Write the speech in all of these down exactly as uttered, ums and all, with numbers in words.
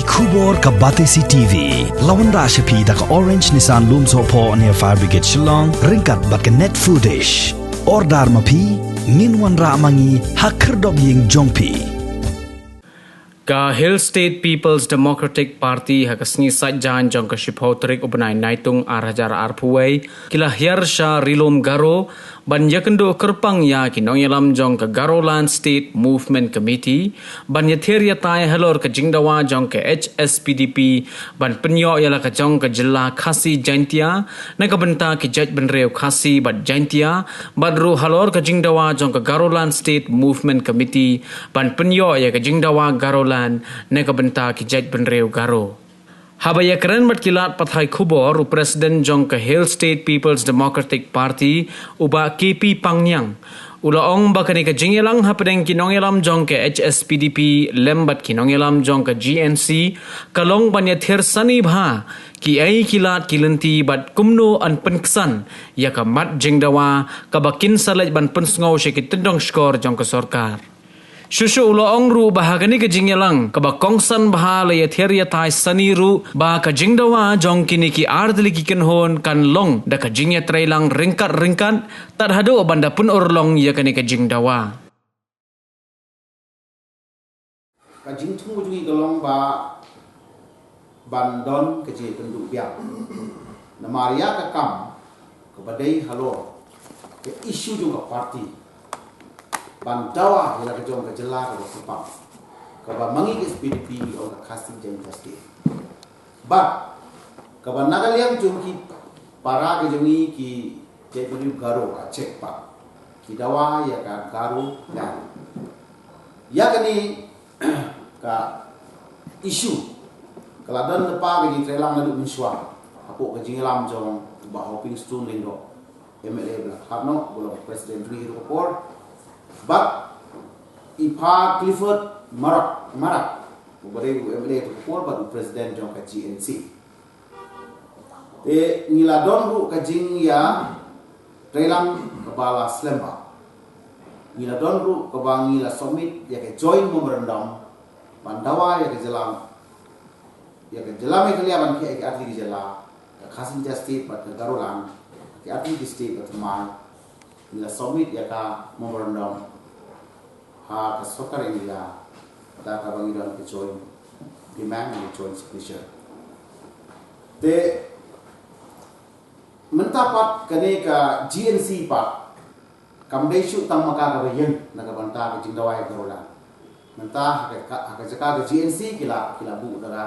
Khubor ka Batesi T V. La wanrah sha phi da ka Orange Nissan Lumsohphoh near Fire Brigade Shillong, ryngkat bad ka Net Foodish. Order ma phi, ngin wanrah ma ngi ha khyrdop ïing jong phi. Ka Hill State People's Democratic Party ha ka sngi Saitjaiñ jong ka shiphew tarik u bnai Naitung ar hajar arphew wei ki la hiar sha Ri-lum Garo ban ïakynduh kyrpang ïa ki nongïalam jong ka Garoland State Movement Committee ban ïathiar ïatai halor ka jingdawa jong ka H S P D P ban pynïoh ïa la ka jong ka jylla Khasi Jaintia na ka bynta ki jaitbynriew Khasi bad Jaintia, bad ruh halor ka jingdawa jong ka Garoland State Movement Committee ban pynïoh ïa ka jingdawa Garoland na ka bynta ki jaitbynriew Garo. Haba ïakren bad ki lad pathai khubor, u President jong ka Hill State People's Democratic Party, u Bah K P Pangniang, u la ong ba kane ka jingïalang hapdeng ki nongïalam jong ka H S P D P lem bad ki nongïalam jong ka G N C ka long ban ïathiar sani bha kiei ki lad ki lynti bad kumno yn pynksan ïa ka mat jingdawa kaba kin sa leit ban pynsngew sha ki tyndong shkor jong ka sorkar. Shuh shuh u la ong ruh ba ha kane ka jingïalang kaba kongsan bha la ïathiar ïatai sani ruh ba ka jingdawa jong kine ki artylli ki kynhun kan long da ka jingïatreilang ryngkat ryngkat tad haduh ban da pynurlong ïa kane ka jingdawa. Ka jingthmu jong ngi ka long ba ban don ka jingïakynduh biang. Namar ïa ka kam kaba dei halor ka issue jong ka party ban dawa ïa la ka jong ka jylla kaba kyrpang, kaba ma ngi ka H S P D P ngi ong ka Khasi Jaintia State. Bad kaba na ka liang jong ki para ka jong ngi ki jaitbynriew Garo, a check pa ki dawa ïa ka Garoland. Ïa kane ka issue ka la don lypa ka jingtreilang naduh mynshuwa hapoh ka jingïalam jong u Bah Hoping Stone Lyngdoh, M L A ba la khlad noh, ba long President ri ha ka por, bad i Pa Clifford Marak, Marak, uba dei u M L A ha ka por bad u President jong ka G N C. Te ngi la don ruh ka jingïatreilang kaba la slem bha. Ngi la don ruh kaba ngi la submit ïa ka joint memorandum ban dawa ïa ka jylla, ïa ka jylla Meghalaya ban khih ïa ki artylli ki jylla, ka Khasi Jaintia State bad ka Garoland, ki artylli ki state ba thymmai. Ngi la submit ïa ka memorandum ha ka sorkar India da kaba ngi don ka joint demand, ka joint signature. Te mynta pat kane ka G N C pat kam dei shuh tang ma ka kaba ïeng na ka bynta ka jingdawa ïa ka Garoland. Mynta ha ka, ha ka jaka ka G N C ki la, ki la buh da ka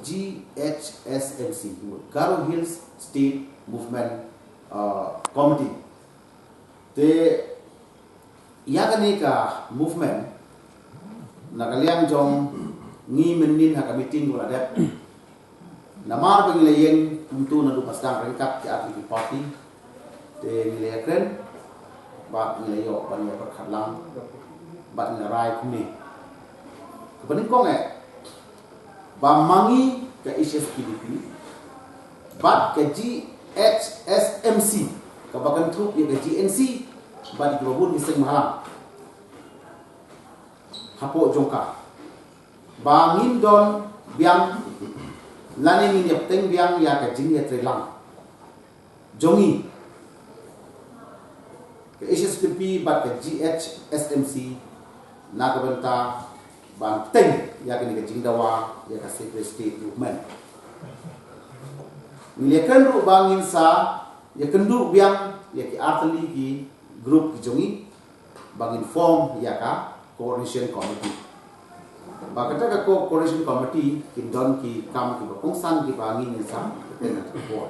G H S M C, Garo Hills State Movement, uh, Committee. Te ïa kane ka movement, na ka liang jong ngi mynnin ha ka meeting ba la dep, namar ba ngi la ïeng kumto naduh ba sdang ryngkat ki artylli ki party, te ngi la ïakren bad ngi la ïoh ban ïa pyrkhat lang bad ngi la rai kumne. Kaba nyngkong eh, ba ma ngi ka H S P D P bad ka G H S M C kaba kynthup ïa ka G N C bad kiba bun ki seng bhalang hapoh jong ka, ba ngin don biang lane ngin ïa bteng biang ïa ka jingïatreilang jong ngi ka H S P D P bad ka G H S M C na ka bynta ban bteng ïa kane ka jingdawa ïa ka separate state movement. Ngi la ïakren ruh ba ngin sa ïakynduh biang ïa ki artylli ki group ki jong ngi ba ngin form ïa ka coordination committee. Ba kata ka co-, coordination committee kin don ki kam kiba kongsan kiba ngin ïa sam kata na ka por.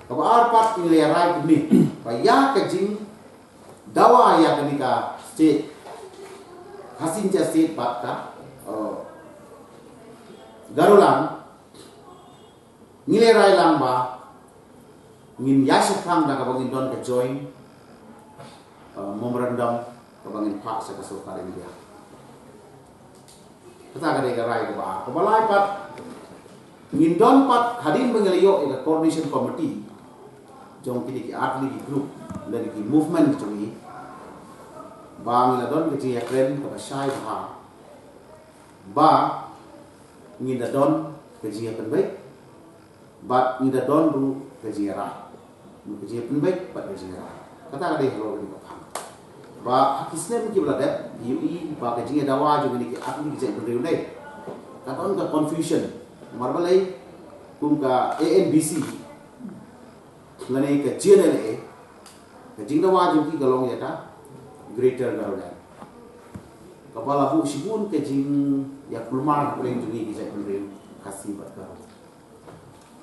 Kaba ar pat ngi la rai kumne ba ïa ka jingdawa ïa kane ka state, Khasi Jaintia State bad ka, uh, Garoland, ngi la rai lang ba ngin ïa shaphrang da kaba ngin don ka joint, uh, memorandum kaba ngin phah sha ka sorkar India. Kata ka dei ka rai kaba ar. Kaba lai pat, ngin don pat hadien ba ngi la ïoh ïa ka coordination committee jong kine ki artylli ki group lane ki movement jong ngi, ba ngi la don ka jingïakren kaba shai bha ba Ngin da don ka jingïapynbeit bad ngin da don ruh ka jingïarai. Ka jingïapynbeit bad ka jingïarai, kata ka dei halor kane ka phang. Ba ha ki snem kiba la dep, ïohi ba ka jingïadawa jong kine ki artylli ki jaitbynriew ne ka don ka confusion. Namar balei? Kum ka A N B C lane ka G N L A, ka jingdawa jong ki ka long ïa ka Greater Garoland, kaba la buh shibun ka jingïakulmar hapdeng jong ngi ki jaitbynriew Khasi bad Garo.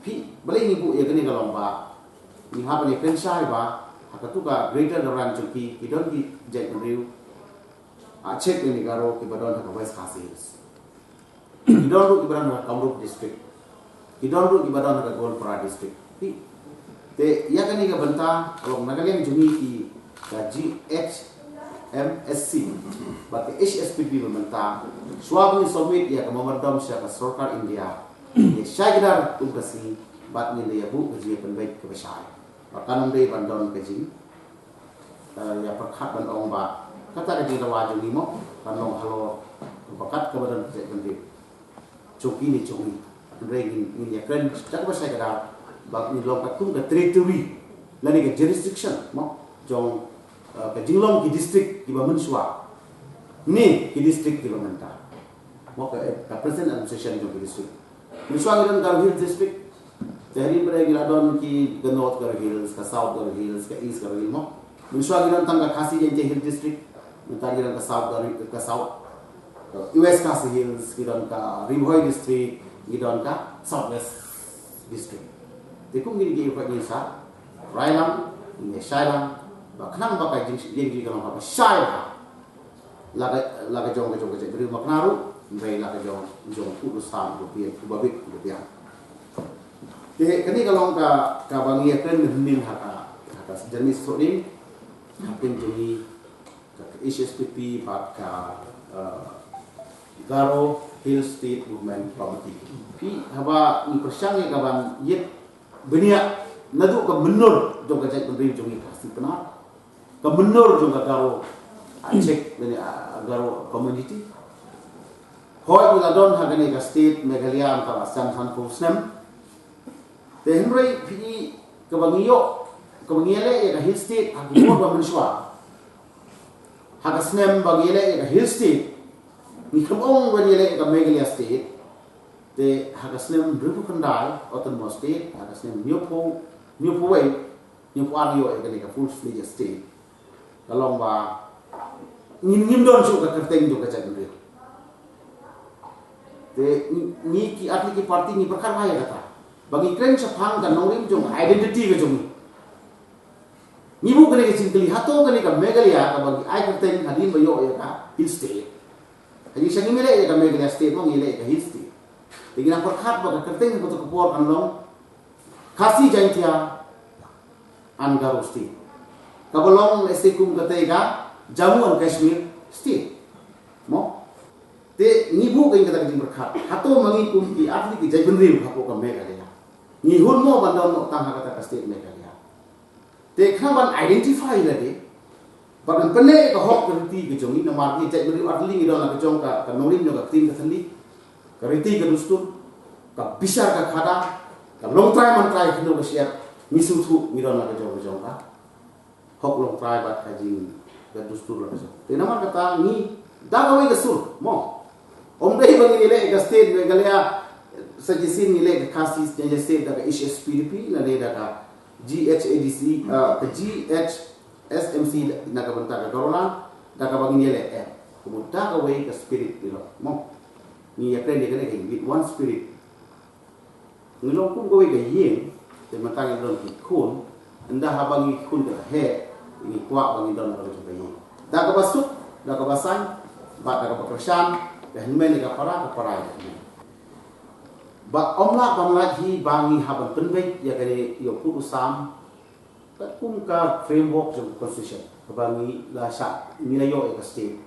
Phi, balei ngi buh ïa kane? Ka long ba ngi hap ban ïakren shai ba ha katu ka Greater Garoland jong ki, ki don ki jaitbynriew, ah, Achik lane Garo, kiba don ha ka West Khasi Hills. Ki don ruh kiba don ha ka Kamrup District. Ki don ruh kiba don ha ka Goalpara District. Phi, te ïa kane ka bynta, ka long na ka liang jong ngi ki ka G H M S C bad ka H S P P ba mynta, shuwa ba ngin submit ïa ka memorandum sha ka sorkar India, ïa shai kdar kum ka sngi bad ngin da ïa buh ka jingïapynbeit kaba shai. Ba kan ym dei ban don ka jing, eh, ïa pyrkhat ban ong ba kata ka jingdawa jong ngi mo kan long halor ba kat kaba don ka jaitbynriew jong kine jong ngi. Hynrei ngin, ngin ïakren da kaba shai kdar ba ngin long katkum ka territory lane ka jurisdiction mo jong, eh, ka jinglong ki district kiba mynshuwa ne ki district kiba mynta, mo ka, ka present administration jong ki district. Mynshuwa ngi don Garo Hills District. Te hadien ba ngi la don ki ka North Garo Hills, ka South Garo Hills, ka East Garo Hills mo. Mynshuwa ngi don tang ka Khasi Jaintia Hills District. Mynta ngi don ka South Garo, ka South, ka West Khasi Hills, ngi don ka Ri Bhoi District, ngi don ka South West District. Te kum kine ki, ïa ka ngin sa rai lang, ngin ïa shai lang ba khnang ba ka jing, jing, jing ka long kaba shai lang. La ka, la ka jong, ka jong ka jaitbynriew Makna ruh, hynrei la ka jong, jong u Pud u Sam, u Babian, u Babit, u Babian. Te kane ka long ka, kaba ngi ïakren mynhynnin ha ka, ha ka janmiet soding, ha ka jong ngi, ka H S P P bad ka, eh, Garo Hill State Movement Committee. Phi, haba ngi pyrshang ïa ka ban ïit bniah naduh ka mynnur jong ka jaitbynriew jong ngi ka Khasi Pnar, ka mynnur jong ka Garo, ah, Achik lane, ah, Garo community. Hooid ngi la don ha kane ka state Meghalaya mynta la san sanphew snem. Te hynrei phi, kaba ngi ïoh, kaba ngi ïaleh ïa ka Hill State ha ki por ba mynshuwa, ha ka snem ba ngi ïaleh ïa ka Hill State, ngi khlem ong ban ïaleh ïa ka Meghalaya State. Te ha ka snem hynriewphew khyndai Autonomous State, ha ka snem hynñiewphew, hynñiewphew wei, hynñiewphew ar ngi ïoh ïa kane ka full fledged state. Ka long ba ngim, ngim don shuh ka kyrteng jong ka jaitbynriew. Te ngi, ngi ki artylli ki party ngi pyrkhat bha ïa kata ba ngi kren shaphang ka nongrim jong ka identity ka jong ngi. Ngi buh kane ka jingkylli, hato kane ka Meghalaya kaba ngi ai kyrteng hadien ba ïoh ïa ka Hill State. Hadien sha ngim ïaleh ïa ka Meghalaya State mo, ngi ïaleh ïa ka Hill State. Te ngi nang pyrkhat ba ka kyrteng ha kato ka por kan long Khasi Jaintia and Garo State. Kaba long lehse kum katei ka Jammu and Kashmir State mo. Te ngi buh kane kata ka jingpyrkhat, hato ma ngi kum ki artylli ki jaitbynriew hapoh ka Meghalaya, ngi hun mo ban don noh tang ha kata ka state Meghalaya? Te khnang ban identify lade, ban pynneh ka hok ka riti ka jong ngi, namar ngi jaitbynriew artylli ngi don la ka jong ka, ka nongrim jong ka ktien ka thylli, ka riti ka dustur, ka bishar ka khadar, ka longtrai mantrai khyndew ka shyiap, ngi sngewthuh ngi don la ka jong, ka jong ka hok longtrai bad ka jing, ka dustur la ka jong. Te namar kata ngi da kawei ka sur mo. Ym dei ba ngin ïaleh ïa ka state Meghalaya, sa shisien ngi ïaleh ïa ka Khasi Jaintia State da ka H S P D P lane da ka G H A D C, ah, ka G H S M C na ka bynta ka Garoland, da kaba ngin ïaleh, eh, kumta kawei ka spirit ngi long mo. Ngi ïakren ïa kane ka with one spirit. Ngi long kum kawei ka ïing, te mynta ngi don ki khun, ynda haba ngi khun ka heh, ngi kwah ba ngi don ha ka jong ka ïing. Da kaba suk, da kaba saiñ, bad da kaba kyrshan, ka hynmen ïa ka para, ka para ïa ka hynmen. Ba ym lah ban lait hi ba ngi hap ban pynbeit ïa kane ïa u Pud u Sam, katkum ka framework jong ka constitution kaba ngi la shah, ngi la ïoh ïa ka state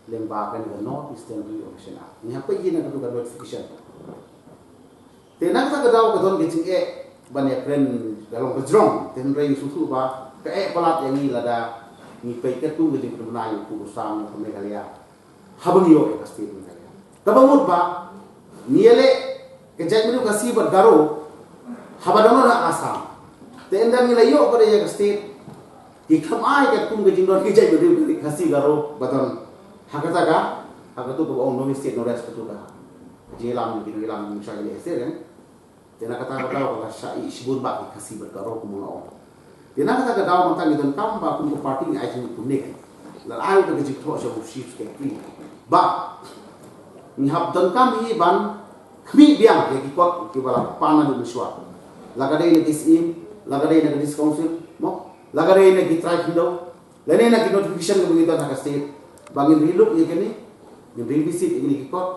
lyngba kane ka North Eastern Reorganisation Act. Ngi hap peit hi na katu ka notification. Te na kata ka daw ka don ka jingeh ban ïakren, ka long ka jrong, te hynrei ngi sngewthuh ba ka eh palat ïa ngi lada ngi peit katkum ka jingpynbna ïa u Pud u Sam ka Meghalaya haba ngi ïoh ïa ka state Meghalaya. Kaba mut ba Ngi ïaleh ka jaitbynriew Khasi bad Garo haba don ha Assam. Te ynda ngi la ïoh pat ïa ka state, ki khlem ai katkum ka jingdon ka jaitbynriew Khasi Garo ba don ha kata ka, ha katu kaba ong North East State, North East katu ka. Jingïalam, jingïalam, jingïalam, jingïalam. Te na kata ka daw ka la shah ïeh shibun bha ki Khasi bad Garo kumba nga ong. Te na kata ka daw mynta ngi donkam ba kum ka party ngi ai jingmut kumne. Lada ai ka jingthoh sha u chief secretary ba ngi hap donkam hi ban khmih biang ïa ki kot kiba la pan naduh mynshuwa. La ka dei na ki syiem, la ka dei na ka district council, mo, la ka dei na ki trai khyndew, lane na ki notification kaba ngi don ha ka state, ba ngin relook ïa kine, ngin revisit ïa kine ki kot,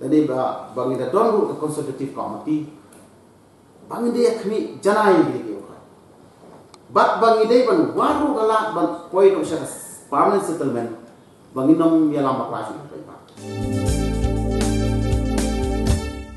lane ba, ba ngin da don ruh ka consultative committee, ba ngin da ïa khmih janai ïa kine ki kot. Bad ba ngin dei ban wad ruh ka lad ban poi noh sha ka permanent settlement, ba ngin ym ïalam bakla shuh ïa ka paidbah.